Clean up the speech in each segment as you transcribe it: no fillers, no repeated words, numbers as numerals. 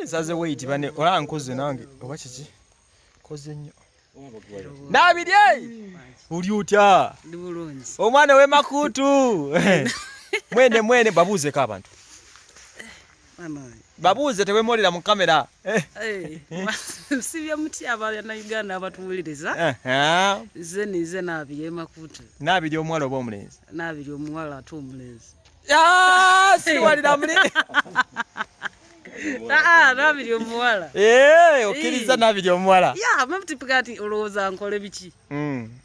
Nsaze weight bane olaba nkoze nange oba kiki koze nnyo. Nabirye oli otya? Ndi bulungi. Omwana w'e Makuutu mwene mwene babuuzeko abantu babuuze tewemolera mu kamera. Eh, sibye mutya abanauganda abatuwuliriza? Nze ninze Nabirye Makuutu. Nabirye omuwala oba omulenzi? Nabirye omuwala ate omulenzi. Siriwalira muli. Ah, Nabirye omuwala. Eh, okkiriza Nabirye omuwala? Ya, mutipikati olowooza nkole biki?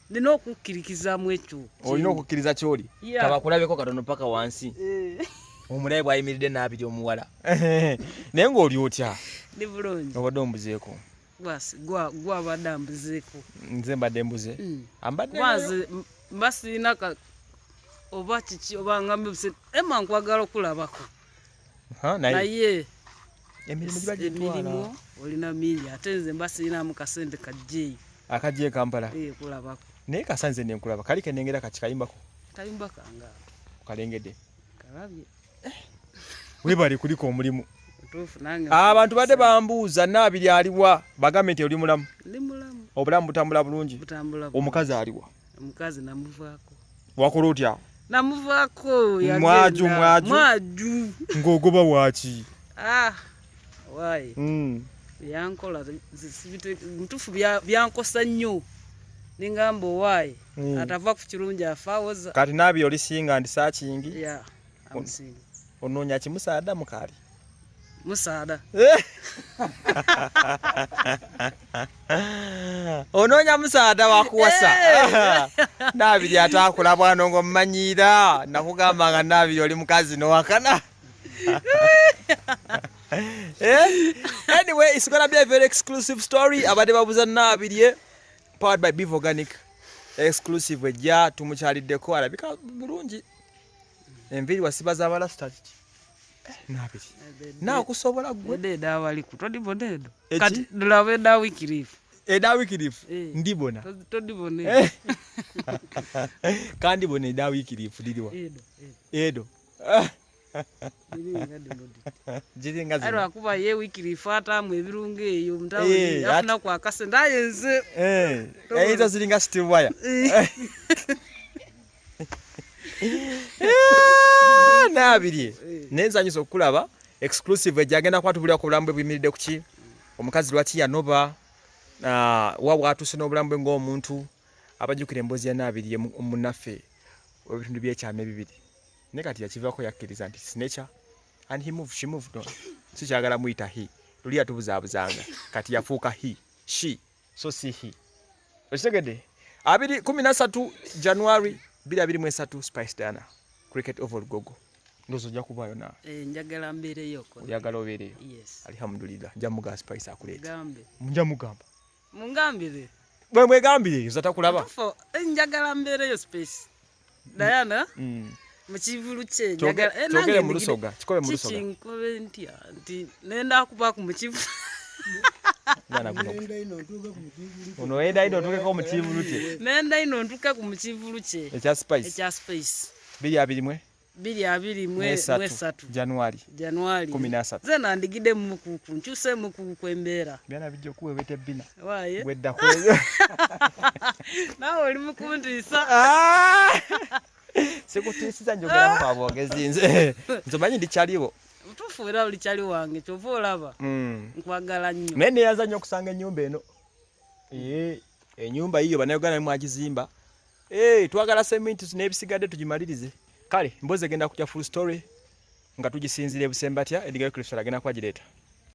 Nina okukkirikizamu ekyo. Olina okukkiriza kyoli. Kabakulabeko katono paka wansi. Omulabe bw'ayimiridde Nabirye omuwala. Naye ng'oli otya? Ndi bulungi. Obadde ombuzeeko? Gwabadde ambuzeeko. Nze mbadde mbuze? Ambadde nze mba sirina oba kiki oba ngambe ema nkwagala okulabako. Naye emirimu olina mingi ate nze mba sirinamu kasente kajjeeyo. Akajje e Kampala? Eh, kulabako. Naye kasa nze nenkulaba kali kenengera kaki kayimbako? Kayimba kanga. Kalengedde. Kalabye. Webale kuliko omulimu. Abantu badde bambuuza Nabirye aliwa, bagambe nti oli mulamu. Ndi mulamu. Obulamu butambula bulungi. Omukazi aliwa? Omukazi namuvaako. Wakola otya? Namuvaako. Mwaju mwaju. Mwaju. Ng'ogoba waaki? Ah, waayi. Byankola mutufu byankosa nnyo. Ningamba owaayi. Atava ku kirungi afa awoza. Kati Nabirye oli singa ndi searching. Yeah, I'm single. Onoonya ki, musaada mukaali? Musaada. Onoonya musaada wakuwasa. Nabirye ataakula bwano ng'omumanyiira. Nakugamba nga Nabirye oli mukazi nowakana. Eh? Anyway, it's gonna be a very exclusive story. Abadde babuza Nabirye, powered by Beef Organic. Exclusive ejja tumukyaliddeko, alabika bulungi. Enviiri wasiba z'abalasita kiki? Nabirye. Naakusobola ggwe. Ede edawaliku todibona edo. Kati ndulaba eda Wycliffe. Eda Wycliffe ndibona. Todibona. Kandibona eda Wycliffe liriwa? Edo. Edo. Giringa zino. Lwakuba ye Wycliffe ataamu ebirungo eyo mutawuni afuna ku akasente aye nze. Eyinza ziringa steel wire. Nabirye naye nzanyusa okukulaba. Exclusive ejja agenda kuba tubulira ku bulamu bwe buyimiridde ku ki, omukazi lwaki yanoba, wa bwatuuse n'obulamu bwe ng'omuntu. Abajjukira emboozi ya Nabirye munnaffe w'ebitundu by'ekyama ebibiri, naye kati yakivaako, yakkiriza nti it's nature and he moved, she moved on. Sikyagala muyita he, luli yatubuzaabuzanga, kati yafuuka he, she, so si he. Okitegedde? 2 13 January 2023, Spice Diana, Cricket Oval, Gogo. Ndowooza ojja kubaayo naawe. Eh, njagala mbeereyo. Oyagala obeereyo? Yes. Alhamdulillah, nja mugamba Spice akuleeta. Gambe. Nja mugamba. Mungambire. Bwe mwegambire oza takulaba. Njagala mbeereyo Spice Diana mu kivulu kye. Kyogere mu Lusoga, kikobe mu Lusoga. Kinkobe ntya nti nenda kubaku mu kivulu? Ono enda ino otuukeko mu kivulu kye. Nenda ino ntuuke ku mu kivulu kye. Ekya Spice. Ekya Spice. 20 2023. January. January. 13. Nze nandigidde mukuku nkyuse mukuku embeera. Byana bijja okuweebeta ebbina. Waaye. Gwedda kweyo. Naawe oli mukuntiisa. Sikutiisiza, njogeramu kwa bwogezi. Nze omanyi ndi kyaliwo. Mutuufu, era oli kyali wange, kyova olaba nkwagala nnyo. Naye neyaza nnyo okusanga ennyumba eno. Ennyumba yiyo Bannayuganda mwagizimba. Twagala seminti n'ebisigadde tugimalirize. Kale emboozi egenda kujja full story nga tugisinzira ebusembatya. Edgar Cliffs agenda kuba gireeta.